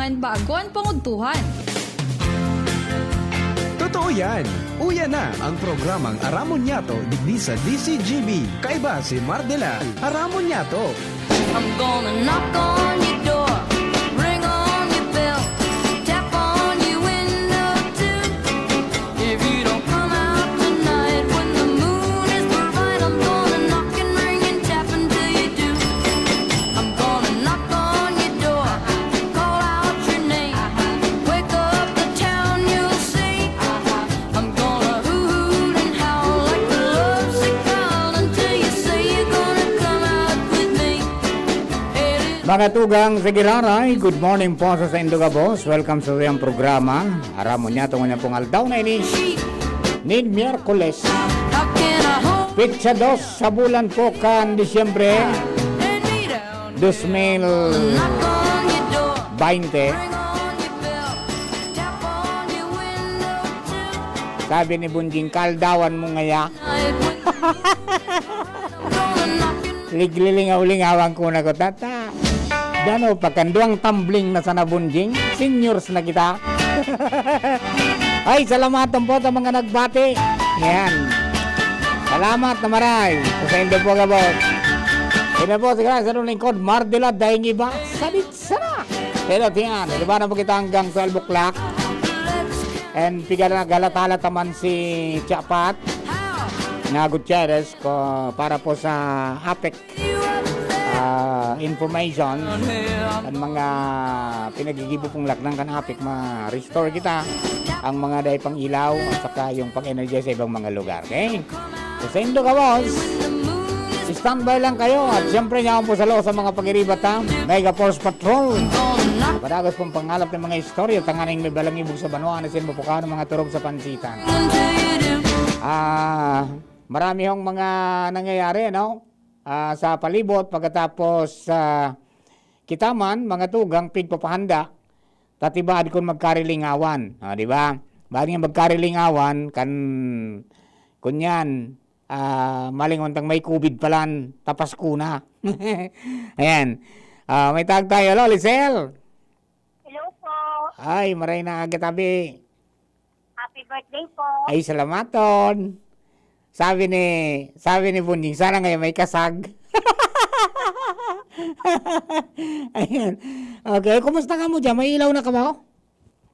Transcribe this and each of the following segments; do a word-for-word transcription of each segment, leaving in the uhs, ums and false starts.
An bago an pangudtuhan. Totoo yan! Uya na ang programang Aramon Yato digdi sa D C G B. Kaiba si Mardela. Aramon Yato. I'm gonna knock on your door, ring on your bell, tap on your window too. If you don't come out tonight when the moon is bright, I'm gonna knock and ring and tap until you do. I'm gonna knock on your door, call out your name, wake up the town, you'll see. I'm gonna hoot and howl like a lovesick child until you say you're gonna come out with me. Mga tugang, sige, Laray, good morning po sa saindo gabos. Welcome sa iyang programa. Aramon Yato ngunyan pong aldaw na ini. Nin Miyerkules, petsa dos sa bulan po kan Disyembre, dos mil baynte. Sabi ni Bunjing, "Kaaldawan mo ngaya." Liglilingaw-lingawan ko na ko, tata. Dano pa kan duwang tumbling na sana, Bunjing. Seniors na kita. Ay, salamat po sa mga nagbati. Yan. Salamat na maray. Sa saindo po gabos. Ina po, sige, sa lingkod, Mardela, daing iba. Salit sana. Pero tiyan, di ba na po kita hanggang twelve o'clock? And pigala, galatala taman si Chapat na Gutierrez ko para po sa APEC, ah, information, ang mga pinagigibo pong laknang kan APEC, ma-restore kita, ang mga dai pang ilaw, at saka yung pag-energize sa ibang mga lugar. Okay? So, saindo gabos, standby lang kayo. At siyempre, yaon po sa loob sa mga pagiribat, ha? Mega Force Patrol. Padagos pong pangalap ng mga istorya, tanganing may balangibog sa banwa, na sin mapukaw ng mga turog sa pansitan. Ah, marami hong mga nangyayari, no? Ah, sa palibot, pagkatapos, ah, kita man, mga tugang, pigpapahanda, tatibaad kun magkarilingawan. Ah, di ba? Baad nga magkarilingawan, kan, kunyan, ah, malingon tang may covid palan, tapas ko na. Ayan. Ah, may tawag tayo. Hello, Lisel. Hello po. Ay, maray na aga tabi. Happy birthday po. Ay, salamaton. Sabi ni, sabi ni Bunjing, "Sana ngayon may kasag." Ayan. Okay, kumusta ka mo dyan? May ilaw na ka ba?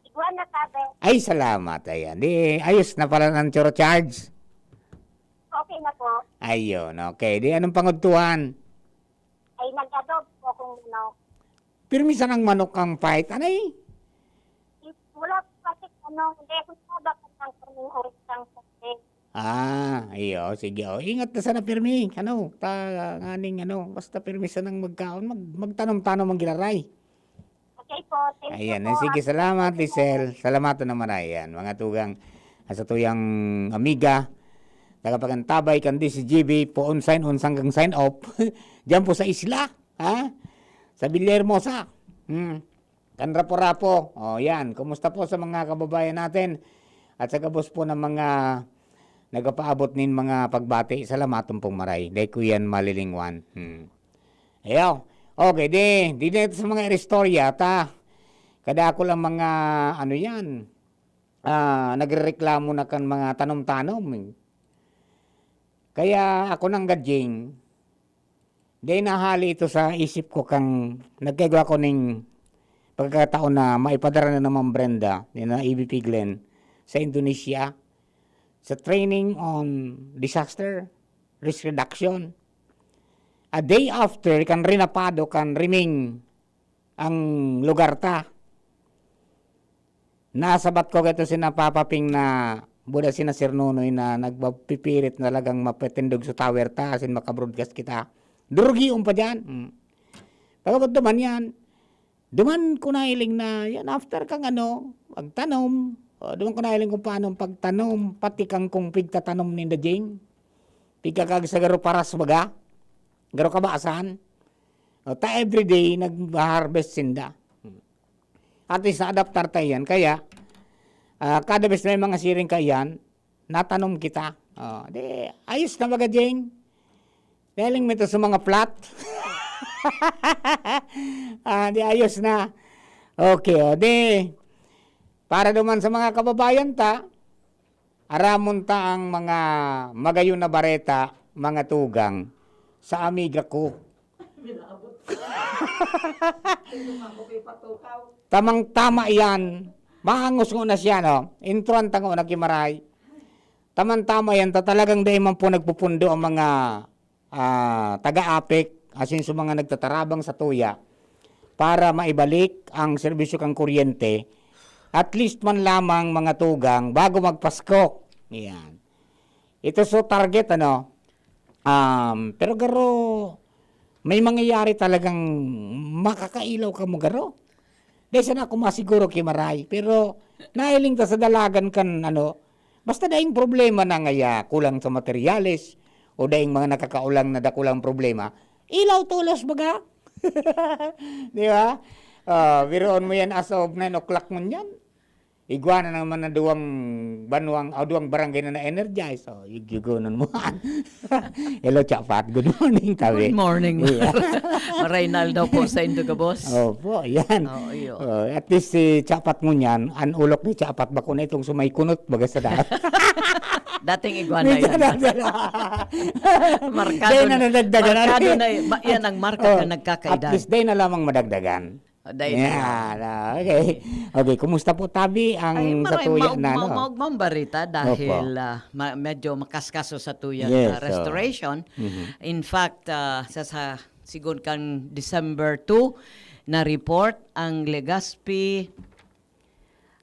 Igwa na, tabi. Ay, salamat. Ayan. Di, ayos na pala ng choro charge. Okay na po. Ayun, okay. Di, anong pangudtuhan? Ay, nag-adobo po akong manok. Pirmi sanang manok ang fight, anay? Wala po kasi, ano, hindi ako nabakit ng kaming oras ng kape. Ah, iyo, sige. O, ingat ka sana, pirmi. Ano, ta-, nganing, ano, basta pirmi sanang magkaon, mag-, magtanom-tanom ang giraray. Okay po, thank you Ayan, po. eh, sige, salamat, Lisel. Salamat na naman, ayan, mga tugang, ah, sa tuyang amiga, tagapagantabay kan D C G B, poon sign on hanggang sign off. Diyan po sa isla, ha? Sa Villahermosa. Hmm. Kan Rapo-Rapo. O, yan. Kumusta po sa mga kababayan natin? At sa gabos po ng mga nagpapaabot nin mga pagbati, salamaton pong maray. Dai ko yan malilingwan. Hmm. Ayaw. Okay, di, di na ito sa mga iristorya, ta. Kadakol ang mga, ano yan, ah, nagrereklamo na kan mga tanom-tanom, eh. Kaya ako nang gadjing, dai nahali ito sa isip ko kan nagkaigwa ko ning pagkakataon na maipadara na naman Brenda, ni na A B P Glenn, sa Indonesia, sa training on disaster risk reduction. A day after kan rinapado kan riming ang lugar ta. Nasabat ko kaito sina Papa Ping na buda sina Sir Nonoy na nagpapipirit na talagang mapatindog sa tower ta, asin maka-broadcast kita. Durugion pa diyan. Mm. Pag-abot naman yan, duman ko nahiling na yan, after kang ano, pagtanom, o, duman ko nahiling kung paano ang pagtanom, pati kang kung pigtatanom ni Dajing. Pigkakag sa garo paras baga, garo kabasan. O, ta everyday nag-harvest sinda. At least na-adaptar tayo yan. Kaya, ah, kada bes may mga siring kaiyan, natanom kita. O, di, ayos na baga, Jeng. Galing mo ito sa mga plot. Ah, di ayos na. Okay, o di, para duman sa mga kababayan ta, aramon ta ang mga magayon na bareta, mga tugang, sa amiga ko. Tamang-tama yan. Mahangos ngo na siya, no? Intruan ta ngo na ki Maray. Tamang-tama yan, ta talagang dai man po nagpupundo ang mga, ah, taga-APEC, asin sa mga nagtatarabang sa tuya para maibalik ang serbisyo kan kuryente, at least man lamang mga tugang bago magpasko. Yan. Ito so target, ano? Um, pero garo, may mangyayari talagang makakailaw ka mo, garo? Dai sana ako masiguro ki Maray, pero nahiling ta sa dalagan kan, ano, basta daing problema na ngaya, kulang sa materyales, o daing mga nakakaulang na dakulang problema, ilaw tolos baga. Di ba? Ah, biruon mo yan as of nine o'clock ngunyan. Igwa na naman na duwang banwang, o duwang barangay na na-energize. O, yugyugonon mo. Hello, Chapat. Good morning, tabi. Good morning, Yeah. Maray na aldaw po sa indo gabos. Opo, yan. Oo, iyo. O, at least si Chapat ngunyan, an ulok ni Chapat, bako na itong sumay kunot, baga sa daan. Dating igwa na May yan. dala-dala. Markado Dahil na na, nadagdagan na markado rin. na, ba, yan ang marka Oh, ka nagkakaedad. At least, dahil na lamang madagdagan. O, dahil na Yan, ah, okay. Okay, kumusta po, tabi, ang Ay, maray, satuya maug-, na, ma-, no? maugmang barita dahil, Opo. ah, ma-, medyo makaskas so satuya Yes, na oo. restoration. Mhm. In fact, ah, sa, sa, sigon kan December two na report, ang Legazpi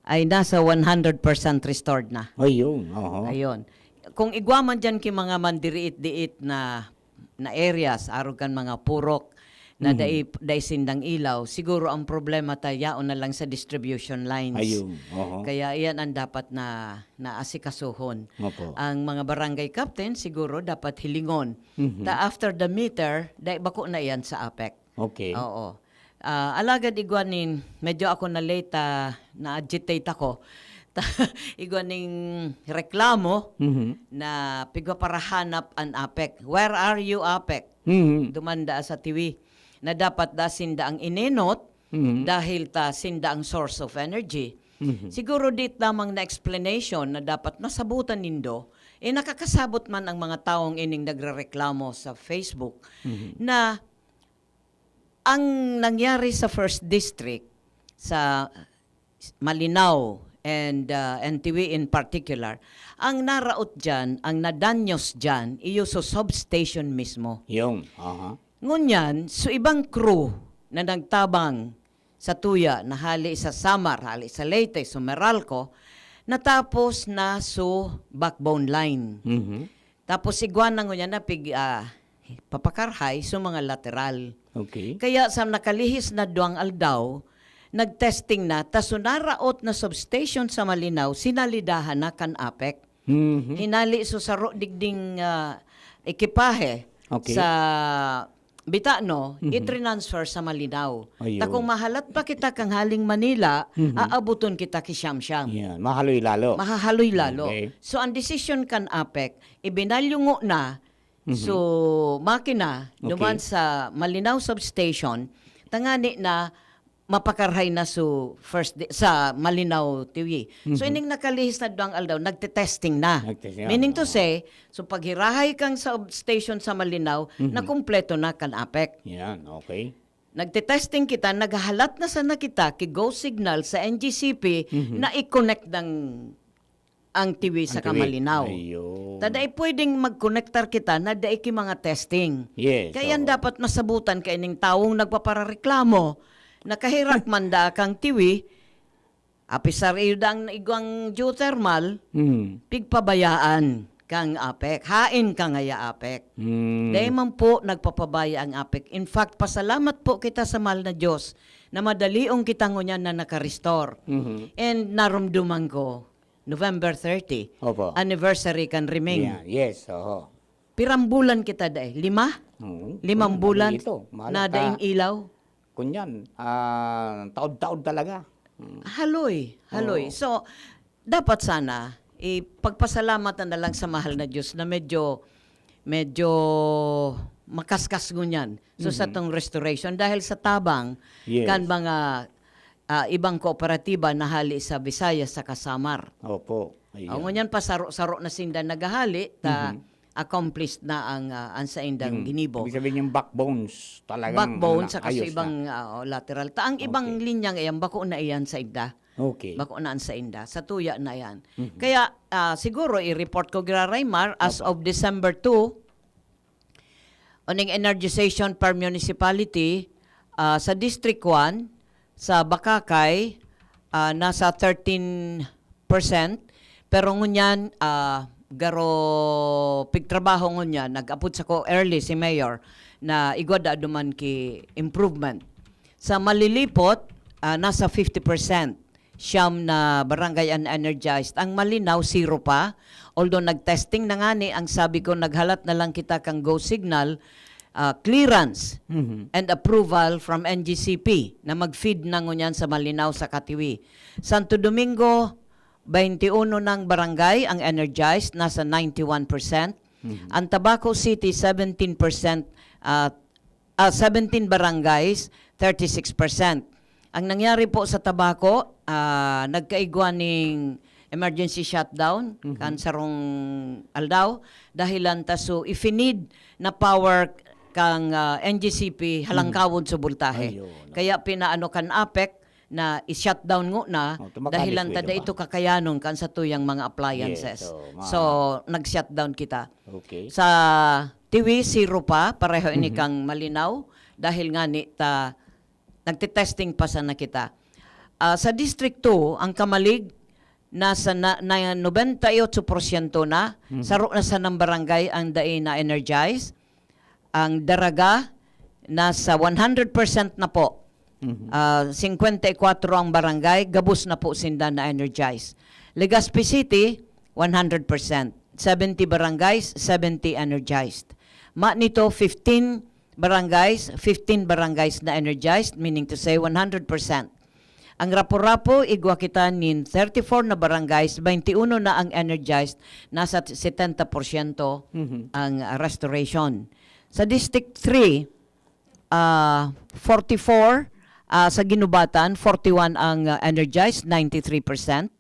ay nasa one hundred percent restored na. Ayun, oho. Ayun. Kung igwa man diyan ki mga mandiriit-diit na, na areas, arog kan mga purok, na Mhm. dai, dai sindang ilaw, siguro ang problema ta yaon na lang sa distribution lines. Ayun, oho. Kaya iyan ang dapat na, na asikasuhon. Opo. Ang mga barangay captain, siguro dapat hilingon. Mhm. Ta after the meter, dai bako na iyan sa APEC. Okay. Oo. Ah, alagad igwa nin, medyo ako na-late, ah, na-agitate ako. Ta-, igwa ning reklamo Mhm. na pigpaparahanap an APEC. "Where are you, APEC?" Mhm. Dumanda sa Tiwi na dapat da sinda ang inenot Mhm. dahil ta sinda ang source of energy. Mhm. Siguro dit lamang na explanation na dapat masabutan nindo, eh, nakakasabot man ang mga taong ining nagrereklamo sa Facebook Mhm. na ang nangyari sa First District, sa Malinao and, ah, N T V in particular, ang naraot diyan, ang nadanyos diyan, iyo so substation mismo. Yung, aha. Ngunyan, so ibang crew na nagtabang sa tuya na hali sa Samar, hali sa Leyte, so Meralco, natapos na so backbone line. Mhm. Tapos igwa na ngunyan na pig-, ah, papakarhay so mga lateral. Okay. Kaya sa nakalihis na duwang aldaw, nagtesting na, ta so naraot na substation sa Malinao, sinalidahan na kan APEC. Mhm. Hinali so saro digding, ah, ekipahe Okay. sa Bitano, Mhm. i-transfer sa Malinao. Ayun. Ta kung mahalat pa kita kan haling Manila, Mhm. aaboton kita ki Siam-Siam. Yan, mahaloy lalo. Mahahaloy lalo. Okay. So, ang desisyon kan APEC, ibinalyungo na Mhm. so makina Okay. duman sa Malinao Substation, tangani na mapakarhay na so first di-, sa Malinao Tiwi. So, Mhm. ining nakalihis na duwang aldaw, nagte-testing na. Nagte-testing na, Meaning to oo. say, so paghirahay kang substation sa Malinao, Mhm. nakumpleto na kan APEC. Yan, okay. Nagte-testing kita, naghahalat na sana kita ki go signal sa N G C P Mhm. na i-connect ng ang Tiwi Ang saka Tiwi. Malinao. Ayun. Ta dai pwedeng magkonektar kita na dai ki mga testing. Yes, Kaya oo. dapat masabutan kaining tawong nagpaparareklamo, nakahirak man da kang Tiwi, apisar iyo dang igwang geothermal, Hmm. pigpabayaan kang APEC. Hain ka ngaya APEC. Hmm. Dai man po nagpapabaya ang APEC. In fact, pasalamat po kita sa mahal na Diyos na madalion kita ngunyan na nakarestore. Mhm. And narumduman ko, November thirty, Opo. anniversary kan Riming. Yeah, yes, oho. Pirang bulan kita dai? Lima? Oo. Limang Kunyan, bulan mali ito. Mahala na ka. daing ilaw? Kunyan, ah, taod-taod talaga. Mm. Haloy, haloy. Oo. So, dapat sana, ipagpasalamatan na lang sa mahal na Diyos na medyo, medyo makaskas ngunyan. So, sa Mhm. tong restoration, dahil sa tabang Yes. kan mga ah, ibang kooperatiba na hali sa Visayas saka Samar. Opo. Ayan. O, ngunyan pa, saro-saro na sinda naghahali, ta Mhm. accomplished na ang, ah, ang saindang Yung, ginibo. Ibig sabihin yung backbones talagang Backbone, ano na, saka sa ayos ibang na. ah, oh, lateral. Ta ang ibang Okay. linyang iyan, bako na iyan sa inda. Okay. Bako na ang sa inda. Sa tuya na yan. Mhm. Kaya ah, siguro i-report ko, Giraray Mar, as Opo. of December two, uning energization per municipality, ah, sa District one, sa Bacacay, ah, nasa thirteen percent. Pero ngunyan, ah, garo pigtrabaho ngunyan, nag-apod sako early si Mayor na igwa daa duman ki improvement. Sa Malilipot, ah, nasa fifty percent. Siyam na barangay ang energized. Ang Malinao, zero pa. Although nag-testing na ngani, ang sabi ko, naghalat na lang kita kan go signal, ah, clearance Mhm. and approval from N G C P na mag-feed na ngunyan sa Malinao saka Tiwi. Santo Domingo, twenty-one nang barangay ang energized, nasa ninety-one percent. Mhm. Ang Tabaco City, seventeen percent, ah, ah, seventeen barangays, thirty-six percent. Ang nangyari po sa Tabaco, ah, nagkaigwa ning emergency shutdown Mhm. kan sarong aldaw, dahilan ta so ifinid na power kang ah, N G C P halangkawon sa bultahe. Ayun. Kaya pinaano kan APEC na i-shutdown ngona, Oh, tumakali dahilan suwi ta na dai ba? ito kakayanon kan satuyang mga appliances. Yes, so, ma- So, nag-shutdown kita. Okay. Sa Tiwi, zero pa, pareho ini Mhm. kang Malinao, dahil ngani ta nagte-testing pa sana kita. Ah, sa District two, ang Camalig nasa na, na nobenta y ocho porsyento na, Mhm. saro na sanang barangay ang dai na energize. Ang Daraga nasa one hundred percent na po. Mhm. Ah, singkwenta y kwatro ang barangay, gabos na po sinda na energize. Legazpi City, one hundred percent. Seventy barangays, seventy energized. Manito, fifteen barangays, fifteen barangays na energized, meaning to say one hundred percent. Ang Rapu-Rapu, igwa kita nin thirty-four na barangays, twenty-one na ang energized, nasa setenta porsyento Mhm. ang ah, restoration. Sa District three, ah, forty-four, ah, sa Guinobatan, forty-one ang ah, energized, ninety-three percent.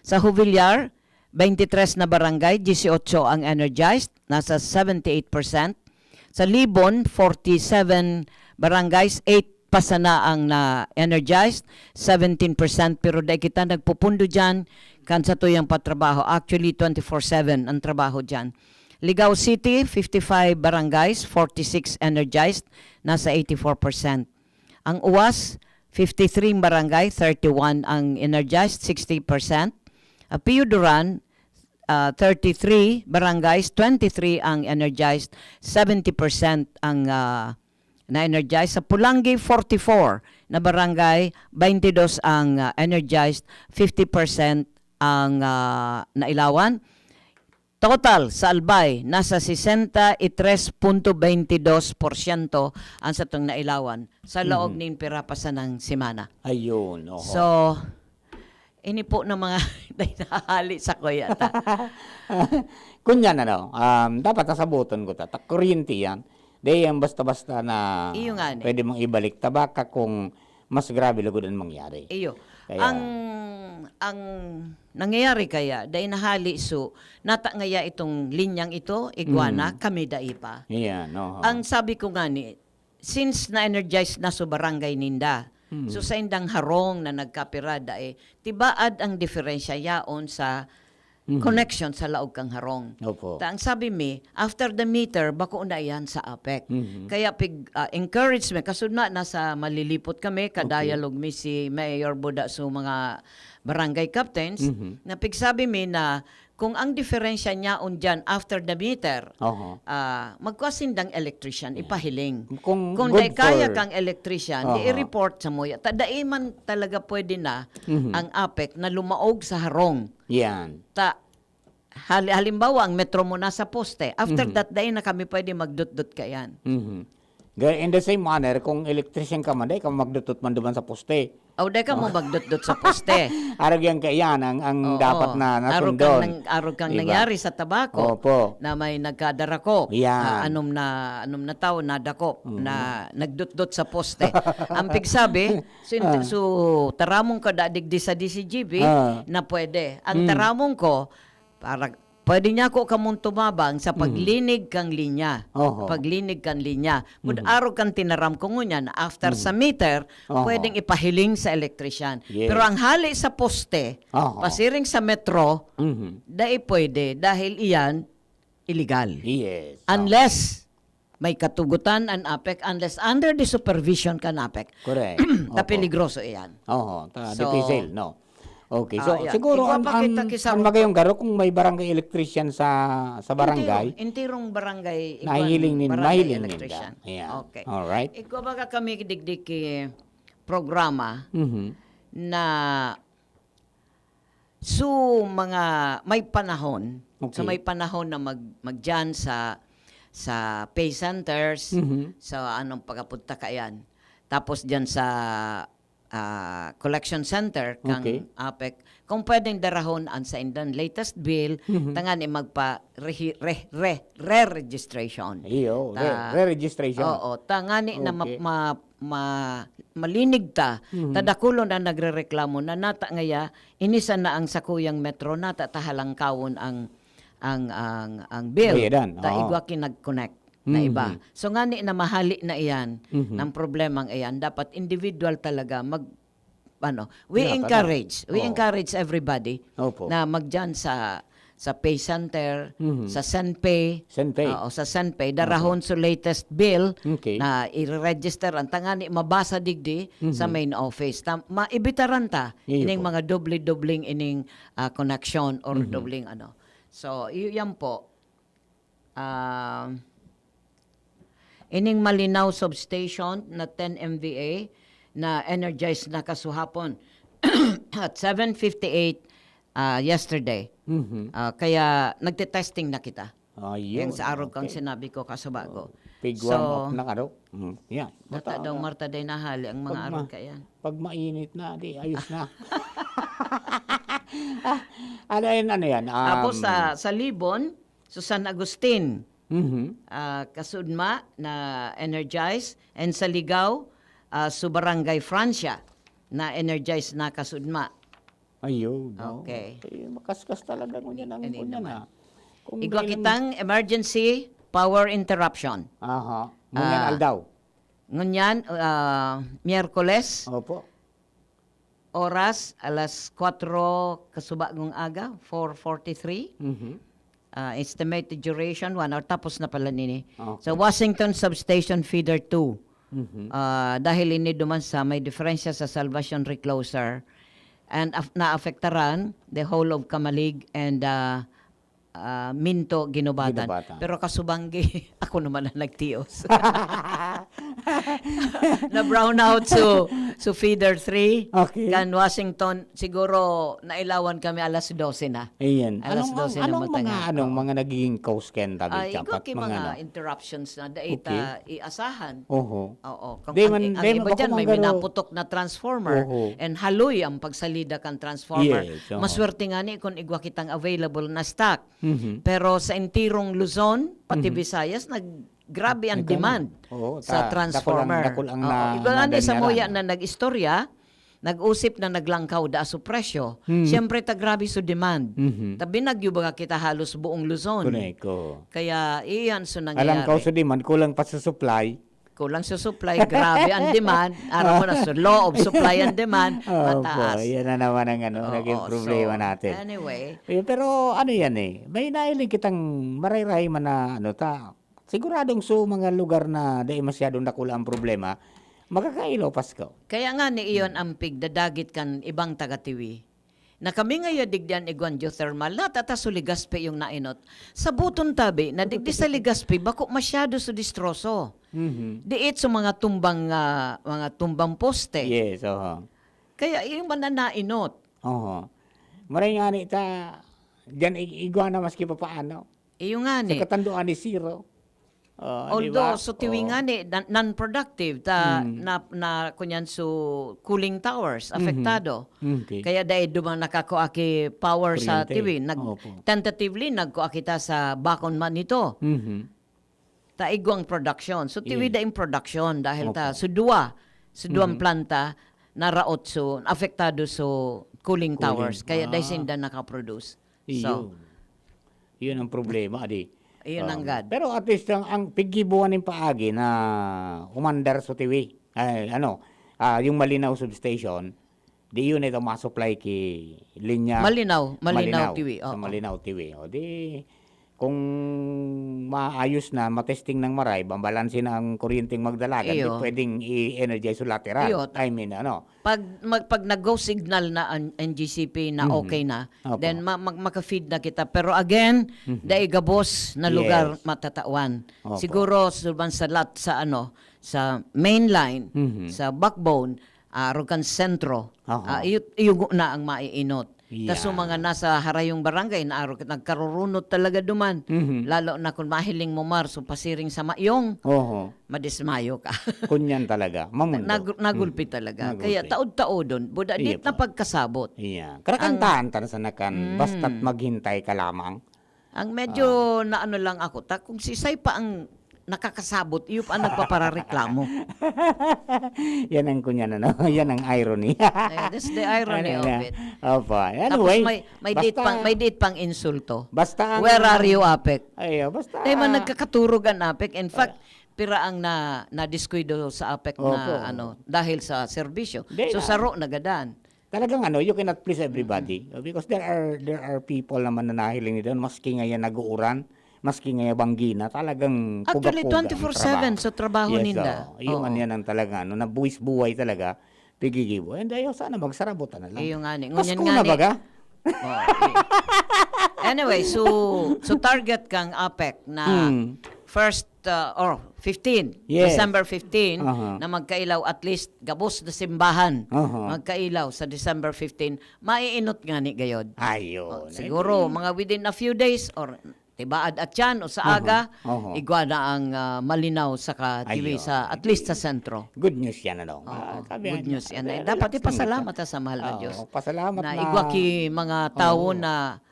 Sa Jovellar, twenty-tres na barangay, dieciocho ang energized, nasa seventy-eight percent. Sa Libon, forty-seven barangays, eight pa sana ang na-energized, seventeen percent, pero dai kita nagpupundo diyan kan satuyang patrabaho. Actually, twenty-four seven ang trabaho diyan. Ligao City, fifty-five barangays, forty-six energized, nasa eighty-four percent. Ang Uwas, fifty-three barangay, thirty-one ang energized, sixty percent. Ah, Pio Duran, ah, thirty-three barangays, twenty-three ang energized, seventy percent ang ah, na-energized. Sa Pulangi, forty-four na barangay, twenty-dos ang ah, energized, fifty percent ang ah, nailawan. Total sa Albay, nasa sesenta y tres punto veintidós porsyento ang satong nailawan sa laog Mhm. nin pira pa sanang semana. Ayun, oho. So, ini po na mga nahahali sa kuya ta. Kunyan, ano, um, dapat nasabuton ko ta. Ta kuryente yan. Dahil yan basta-basta na Iyo nga ni. Pwede mong ibalik ta baka kung mas grabe lugod ang mangyari. Iyo. Kaya- Ang ang nangyayari kaya, dahil nahali so, nata ngaya itong linyang ito, igwa na, Mm. kami dai pa. Yan, oho. Ang sabi ko nga ni, since na-energize na so barangay ninda, Mm. so sa indang harong na nagkapirada eh, tibaad ang diferensya yaon sa Mhm. connection sa laog kang harong. Opo. Ta ang sabi mi, after the meter, bako na yan sa APEC. Mhm. Kaya pig ah, encourage mi, kasud na nasa Malilipot kami, ka-dialogue mi si Mayor Buda so mga barangay captains, Mhm. na pigsabi mi na kung ang diferensya niyaon dyan after the meter, Oho. ah, magkwa sindang electrician, ipahiling. Kung Kung good dai kaya for- kang electrician, Oho. di i-report sa muya. Ta, dai man talaga pwede na Mhm. ang APEC na lumaog sa harong. Yan. Ta, hali, halimbawa, ang metro mo nasa poste. After Mhm. that, dai na kami pwede magdutdut kayan. Mhm. Ga-, in the same manner, kung electrician ka man, dai ka magdutot man duman sa poste. O, di ka mo magdutdot sa poste. Arog yan kaiyan ang, ang Oo. dapat na Arog kang nasundon. nang-, arog kang Diba? nangyari sa Tabaco Opo. na may nagkadarakop. Yan. Ah, anom na, anom na tawo nadakop Mm. na nagdutdot sa poste. Ang pigsabi, so, Ah. so, taramon ka da digdi sa D C G B Ah. na pwede. Ang Mm. taramon ko, para, pwede niya ko kamong tumabang sa Mhm. paglinig kang linya. Oho. Paglinig kang linya. Kun Mhm. arog kang tinaram ko ngunyan, after Mhm. sa meter, Oho. pwedeng ipahiling sa electrician. Yes. Pero ang hali sa poste, Oho. pasiring sa metro, Mhm. dai pwede dahil iyan illegal. Yes. Oho. Unless may katugotan an APEC, unless under the supervision kan APEC. Correct. Ta Opo. peligroso iyan. Oho, ta So, difícil, no? Okay, ah, so, yeah. siguro Igwa ang, pa kita ang, ki sa ang rupa. magayong garo kung may barangay electrician sa, sa barangay, Entero, enterong barangay, igwa nahihiling nin-, barangay mahiling ninda. electrician. Ayan. Okay. Alright. Igwa baga kami digdi ki programa Mhm. na so mga may panahon, Okay. so may panahon na mag-, magdiyan sa, sa pay centers, Mhm. sa anong pagapunta ka yan. Tapos diyan sa, ah, collection center kang Okay. APEC, kung pwedeng darahon ang sa indan latest bill, Mhm. tangani magpa rehi-, re-, re-, re-registration. Iyo, Ta-, re-, re-registration. Oo, tangani na ma-, Okay. ma-, ma-, malinig ta, Mhm. ta dakulon ang nagrereklamo na nata ngaya, ini sana ang sakuyang metro, nata ta halangkawon ang, ang, ang, ang bill. Bayadan, Ta oo. igwa ki nag-connect na iba. Mhm. So, ngani na mahali na iyan, Mhm. ng problemang iyan, dapat individual talaga mag-, ano, we Dapat, encourage, ano? we Oo. encourage everybody Opo. na magdiyan sa, sa pay center, Mhm. sa Senpay. Senpay. Oo, sa Senpay. Darahon Okay. sa latest bill Okay. na i-register ang tangani, mabasa digdi sa Mhm. main office. Ta-, maibitaran ta Iyo ining po. mga doble-dobling ining, ah, koneksyon or Mhm. dobling ano. So, iyo yan po. Ah, ining Malinao Substation na ten M V A na energized na kasuhapon at seven fifty-eight, ah, yesterday. Mhm. Ah, kaya nagte-testing na kita. Ayun, Yan sa arog kang okay. sinabi ko, kasubago. Oh, pig So, warm up na ka daw. Mm, yeah. Data Bata daw na. Marta day nahali ang mga Pag ma-, arog ka yan. pag mainit na, di ayos na. Ah, ano yan, ano yan? Tapos Um, sa, sa Libon, sa San Agustin, Mhm. ah, kasudma na energized, and sa Ligao, ah, sa Barangay Francia na energized na kasudma. Ayun, no? Okay. Eh, makaskas talaga ngunyan ang Hindi ngunyan, naman. ah. Kung Igwa dahil kitang emergency power interruption. Aha. Ngunyan Ah, aldaw. ngunyan, ah, Miyerkules, Opo. oras, alas kwatro kasubagong aga, four forty-three. Mhm. Ah, estimated duration, one hour. Tapos na pala nini. Okay. Sa Washington Substation Feeder two. Mhm. Ah, dahil ini duman sa may diferensya sa Salvacion Recloser. And af-, naapektaran the whole of Camalig and, ah, ah, Minto, Guinobatan. Guinobatan. Pero kasubanggi, ako naman ang nagtios. Na-brownout so, so feeder three. Okay. Kan Washington, siguro nailawan kami alas dose na. Ayan. Alas Anong, dose na anong mga, matanga. anong Oo. mga nagiging cause kaya tabi Ah, dapat igwa ki mga mga ano? interruptions na dai Okay. ta iasahan. Oho. Oo. Kung Di ang, man, ang di man iba bako dyan, may manggaru- minaputok na transformer Oho. and haloy ang pagsalida kan transformer. Yes, oo. Maswerte nga ni kung igwa kitang available na stock. Mhm. Pero sa entirong Luzon, pati Mhm. Visayas, nag-, grabe ang Nagkano? demand Oo, sa ta-, transformer. dakul ang, dakul ang Oo. na-, Igwa nga ni sa nadalyaran, muya no? na nag-istorya, nag-usip na naglangkaw da so presyo. Hmm. Siyempre, ta grabe so demand. Mhm. Ta binagyo baga kita halos buong Luzon. Correct, oo. Kaya, iyan so nangyayari. Alangkaw so demand, kulang pa sa supply. Kulang sa supply, grabe ang demand. Aram mo na, so law of supply and demand, Opo, mataas. yan na naman ang ano, Oo, naging problema so, natin. anyway. Eh, pero ano yan eh, may nailing kitang marayray man na ano ta, siguradong so mga lugar na dai masyadong dakula ang problema, makakailaw Pasko. Kaya nga ni iyon ang pigdadagit kan ibang taga-Tiwi. Na kami ngaya digdi an igwan geothermal, natata so Legazpi yung nainot. Sabuton tabi na digdi sa Legazpi, bako masyado so distroso. Mhm. Diit sa mga tumbang, ah, mga tumbang poste. Yes, oho. Kaya yung man na nainot. Oho. Maray nga ni ta, dyan ig-, igwa na maski papaano. Iyo nga Sa ni. katanduan ni Zero. Ah, di ba? Although, so tiwi nga ni, na-, non-productive, ta, Mm. na, na, kunyan, so cooling towers, Mhm. apektado. Okay. Kaya dai duman nakakua ki power sa Kuryente. tiwi. Nag-, Opo. tentatively, nagkua kita sa bakon man ito. Mhm. Ta igwang production. So, tiwi Yes. daing production dahil ta, Opo. so duwa, so duwang Mhm. planta, naraot so, apektado so cooling Cooling. towers. Kaya dai Ah. sinda nakaproduce. So, Iyon. Iyon ang problema, di. Iyon Um, ang gad. pero at least, ang, ang piggibuan ning paagi na umandar sa tiwi. Ay, ano, ah, yung Malinaw substation, di yun ito masupply ki linya Malinaw, Malinaw Malinaw, tiwi, sa oo. Malinaw tiwi. O di, kung maayos na, matesting ng maray, mabalanse na ang kuryenteng magdalagan, di Iyo. pwedeng i-energize yung lateral. Iyo. I mean, ano, Pag, mag-, pag nag-go signal na ang N G C P na Mhm. okay na, Opo. then ma-, mag-, maka-feed na kita. Pero again, Mhm. dai gabos na lugar Yes. matatawan. Opo. Siguro, suban sa lat-, sa ano, sa main line, Mhm. sa backbone, ah, arog kan sentro, Aha. ah, iyo, iyo na ang maiinot. Ta so Yeah. mga nasa harayong barangay na arog, nagkarurunot talaga duman. Mhm. Lalo na kung mahiling mo, Mar, so pasiring sa mayong, Oho. madismayo ka. Kunyan talaga, mamundo. Nag-, nagulpi Mm. talaga. Nagulpi. Kaya taod-taodon, buda Iya dit pa. na pagkasabot. Iya. Karakantahan Ang ta na sa nakan, Mm. basta't maghintay ka lamang. Ang medyo Ah. naano lang ako, ta, kung sisay pa ang nakakasabot, iyo pa ang nagpaparareklamo. Yan ang kunyan, ano? Yan ang irony. Eh, that's the irony Ano of na? it. Opo. Tapos Anyway, may, may date basta pang, may date pang insulto. Basta ang Where are you, APEC? Ay, oh, basta Tayo man nagkakaturog ang APEC. In fact, Ah. pira ang na, nadiskuido sa APEC na, Opo. ano, dahil sa serbisyo. Hindi So, na. saro na gadan. Talagang ano, you cannot please everybody. Mm-mm. Because there are, there are people naman na nahiling nito, maski ngayon nag-uuran, maski ngayon banggi na, talagang Actually, pugapugap ang twenty-four seven trabaho. sa trabaho Yes, ninda. oo. Yung Oo. ano yan ang talaga, ano, nabuwis buhay talaga, pigigibo. And ayaw sana magsarabutan na lang. Iyo nga ni. Pasko Ngunyan nga na ni. baga? Oo, iyo. Anyway, so, so target kang APEC na Hmm. first, uh, or fifteen, Yes. December fifteen, Aha. na magkailaw at least gabos na simbahan. Aha. Magkailaw sa December fifteen, maiinot nga ni gayod. Ayun. Oh, Eh, siguro, di mga within a few days or tibaad at yan o sa Aha. aga, Aha. igwa na ang, ah, malinaw sa katiwi Ayun. sa, at least sa sentro. Good news yan, ano? Oo, Ah, sabi good nga, news yan. eh, Eh, dapat relax lang ipasalamat kita. ta sa mahal na Oo, Diyos. pasalamat Na na igwa ki mga tao Oo. na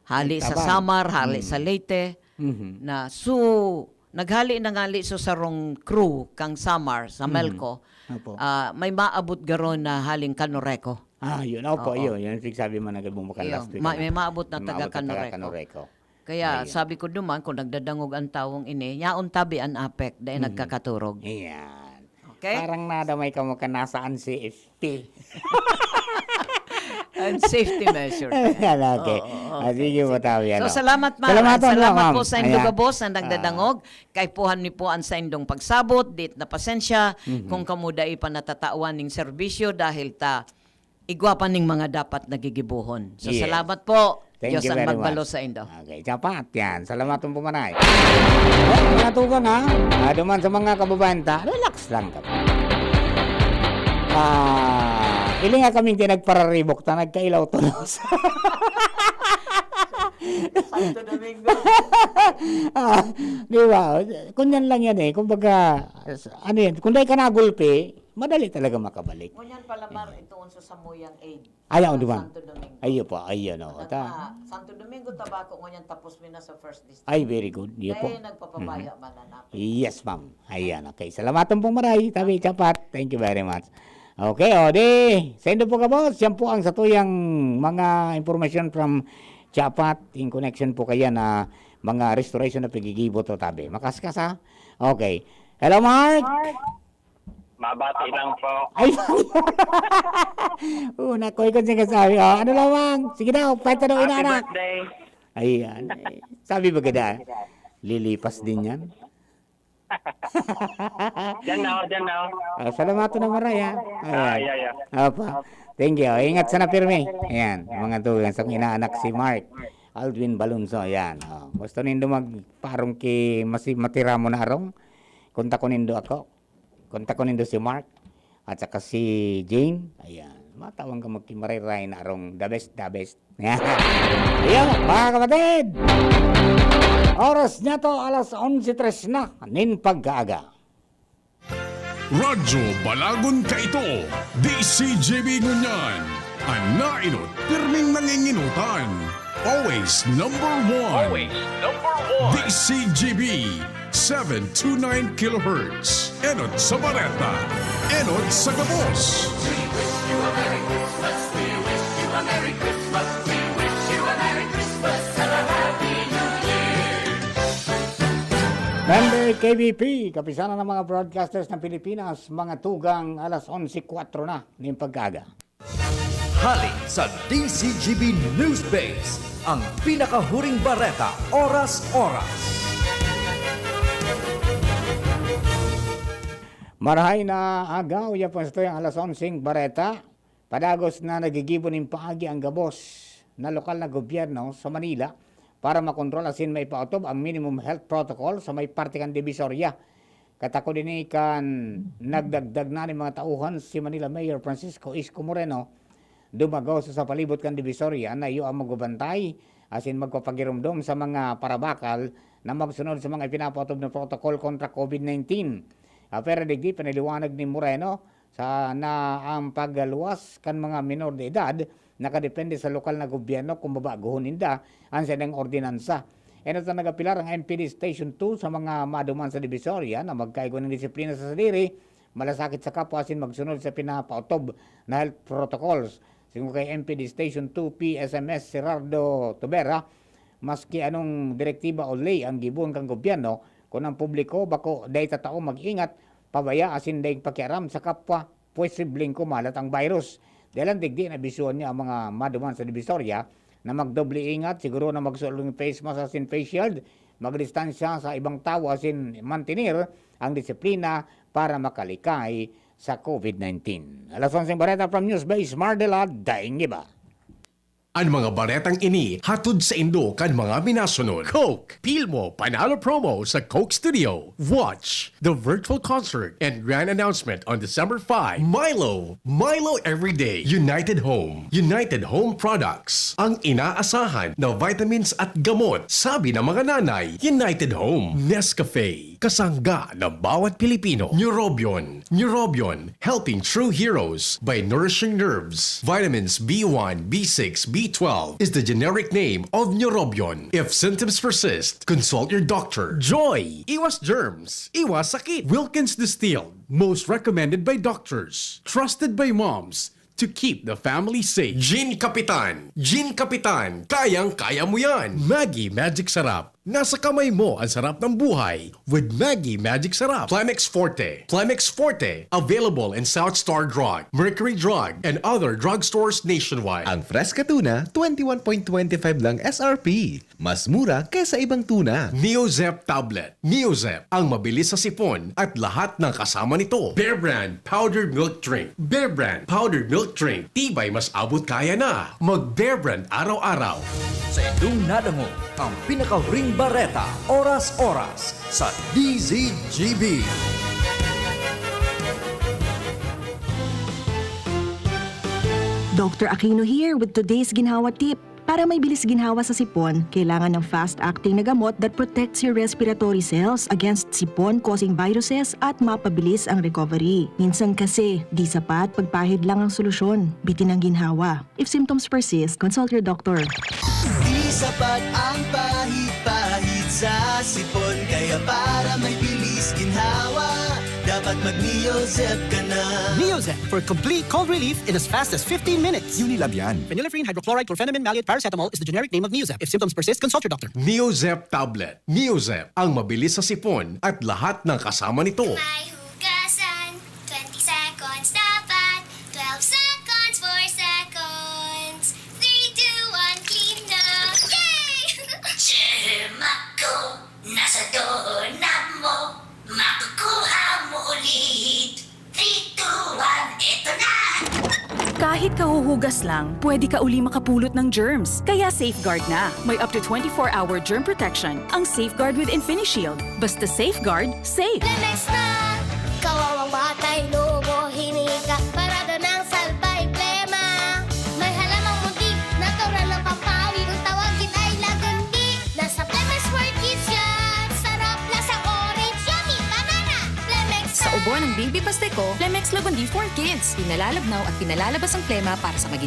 hali sa Tabang. Samar, hali sa Mm. Leyte, Mhm. na su-, naghali na ngali sa sarong crew kang Samar, sa Mhm. Melco, Opo. ah, may maabot garo na haling Canoreco. Ah, yun. Opo, Oo. yun. Yun ang sinasabi mo na gabong mo kan Iyo, last week, ma-, ano? may maabot na May taga maabot na taga Canoreco. Canoreco. Kaya Ayun. sabi ko duman, kung nagdadangog ang tawong ini, yaon tabi an APEC, dai Mhm. nagkakaturog. Ayan. Okay? Parang nadamay ka mo ka nasaan si P. And safety measure. Yan, okay. Oo, oo, Ah, okay. sige po, Sige. Tawi, So, ano. salamat, ma'am. Salamat, Salamat ma'am. po sa indong Ayan. gabos na Ah. nagdadangog. Kaipuhan mi po ang saindong pagsabot, dit na pasensya, Mhm. kung kamo dai pa natatawan ning serbisyo dahil ta igwa pa ning mga dapat nagigibuhon. So, Yes. salamat po. Thank Diyos you ang very magbalo much. sa indo. Okay, dapat yan. Salamat po, Manay. Oh, mga tugang, ha? Ah, duman sa mga kababayan ta, relax lang kami. Ah, ili nga kami di nagpararibok ta, nagkailaw tulos. Santo Domingo. Ah, di ba? Kunyan lang yan eh. Kumbaga, ano yan, kung dahil ka nagulpi, madali talaga makabalik. Ngunyan pala, Mar, ito unso sa Muyang Aid. Ayaw, Sa di ba? Santo Domingo. Ayun po, ayun, oh. Nagpa-, Ta- Santo Domingo, Tabaco, ngunyan tapos mi na sa first district. Ay, very good. Yun po. Kaya nagpapabaya Mhm. man ang apit. Yes, ma'am. Ayan, okay. Salamatan pong maray. Tabi, Chapat. Thank you very much. Okay, o di. Sendo po ka, boss. Yan po ang satuyang mga impormasyon from Chapat in connection po kaya na mga restoration na pigigibo to, tabi. Makaskas, ha? Okay. Hello, Mark? Mabati lang po. Ay, una ko, ikaw siya kasabi. Oh, ano lamang? Sige daw, pwede daw, Happy inaanak. birthday. Ayan. Eh, sabi ba gada? Lilipas din yan? Diyan na, diyan na. Ah, salamat na maray, ha? Ah, Ayan. yeah, yeah. Apa. Thank you. Ingat sana pirmi. Ayan, mga tugang sa inaanak si Mark Aldwin Balunso. Ayan. Oh. Gusto nindo magparong ki masi-, matira mo na arong? Kontakon nindo ako. Kontakon nindo si Mark at saka si Jane. Ayan. Matawan ka magkimarayray na arong the best, the best. Iyo, mga kapatid! Oras niya to, alas onse tres na, nin pagkaaga. Radyo Balagon kaito, D C G B ngunyan. An nainot, pirming nanginginutan. Always number one. Always number one. D C G B, seven two nine kilohertz. Enot sa bareta. Enot sa gabos. Member K B P, Kapisanan ng mga Broadcasters ng Pilipinas, mga tugang alas onse kwatro na nin pagkaaga. Hali sa D Z G B News Base, ang pinakahuring bareta, oras-oras. Marahay na aga, uya po sa tuyang alas onseng bareta. Padagos na nagigibo nin paagi ang gabos na lokal na gobyerno sa Manila para makontrol asin maipaotob ang minimum health protocol sa may parte kan Divisoria. Katakod ini kan nagdagdag na nin mga tauhan si Manila Mayor Francisco Isko Moreno, dumagaw sa, sa palibot kan Divisoria na iyo ang magbabantay asin magpapagiromdom sa mga parabakal na magsunod sa mga ipinapaotob na protocol kontra COVID nineteen. Ah, pero digdi, pinaliwanag ni Moreno sa, na ang pagluwas kan mga menor de edad nakadepende sa lokal na gobyerno kung babagohon ninda an saindang ordinansa. Enot na nagapilar ang M P D Station two sa mga maduman sa Divisoria na magkaigwa nin disiplina sa sadiri, malasakit sa kapwa asin magsunod sa pinapaotob na health protocols. Sigon kay M P D Station two P S M S Gerardo Tubera, maski anong direktiba o ley ang gibohon kan gobyerno, kun ang publiko bako dai tatao mag-ingat, pabaya asin daing pakiaram sa kapwa, posibleng kumalat ang virus. Dahelan digdi, naabisohan niya ang mga maduman sa Divisoria na magdoble ingat, siguro na magsuot nin face mask asin face shield, magdistansya sa ibang tawo asin mantener ang disiplina para makalikay sa COVID nineteen. Alas onseng bareta from Newsbase, Mardela, daing iba. An mga baretang ini hatod saindo kan mga minasunod: Coke, Pilmo Panalo Promo sa Coke Studio. Watch the virtual concert and grand announcement on December five. Milo, Milo Everyday. United Home, United Home Products. Ang inaasahan na vitamins at gamot, sabi ng mga nanay. United Home. Nescafe, kasangga ng bawat Pilipino. Neurobion, Neurobion, helping true heroes by nourishing nerves. Vitamins B one, B six, B twelve is the generic name of Neurobion. If symptoms persist, consult your doctor. Joy, iwas germs, iwas sakit. Wilkins Distilled, most recommended by doctors, trusted by moms to keep the family safe. Gin Kapitan, Gin Kapitan, kayang-kaya mo yan. Maggi Magic Sarap, nasa kamay mo ang sarap ng buhay with Maggi Magic Sarap. Plemex Forte, Plemex Forte, available in South Star Drug, Mercury Drug, and other drugstores nationwide. Ang Fresca Tuna, twenty-one point twenty-five lang S R P. Mas mura kaysa ibang tuna. Neozep Tablet. Neozep, ang mabilis sa sipon at lahat ng kasama nito. Bear Brand Powdered Milk Drink. Bear Brand Powdered Milk Drink. Tibay, mas abot kaya na. Mag Bear Brand araw-araw. Sa indong nadangog, ang pinakahuring bareta, oras-oras, sa D Z G B. Doctor Aquino here with today's ginhawa tip. Para may bilis ginhawa sa sipon, kailangan ng fast-acting na gamot that protects your respiratory cells against sipon-causing viruses at mapabilis ang recovery. Minsan kasi, di sapat pagpahid lang ang solusyon. Bitin ang ginhawa. If symptoms persist, consult your doctor. Di sapat ang pahid-pahid sa sipon, kaya para may bilis ginhawa, dapat mag-Neozep ka na. Neozep for complete cold relief in as fast as fifteen minutes. Unilab yan. Phenylephrine, hydrochloride, chlorphenamine, maleate, paracetamol is the generic name of Neozep. If symptoms persist, consult your doctor. Neozep tablet. Neozep, ang mabilis sa sipon at lahat ng kasama nito. May hugasan, twenty seconds dapat, twelve seconds, four seconds, three, two, one, clean na! Yay! Germ ako, nasa dona mo, makukuha mo ulit. Three, two, one, eto na! Kahit kahuhugas lang, pwede ka uli makapulot ng germs. Kaya safeguard na. May up to twenty-four hour germ protection ang Safeguard with InfiniShield. Basta safeguard, safe. Lames na! Kawawang batay, lobo, hinika, parada ng salbay, plema. Ang Baby Pasteco, Plemex Lagundi for Kids. Pinalalabnaw at pinalalabas ang plema para sa maging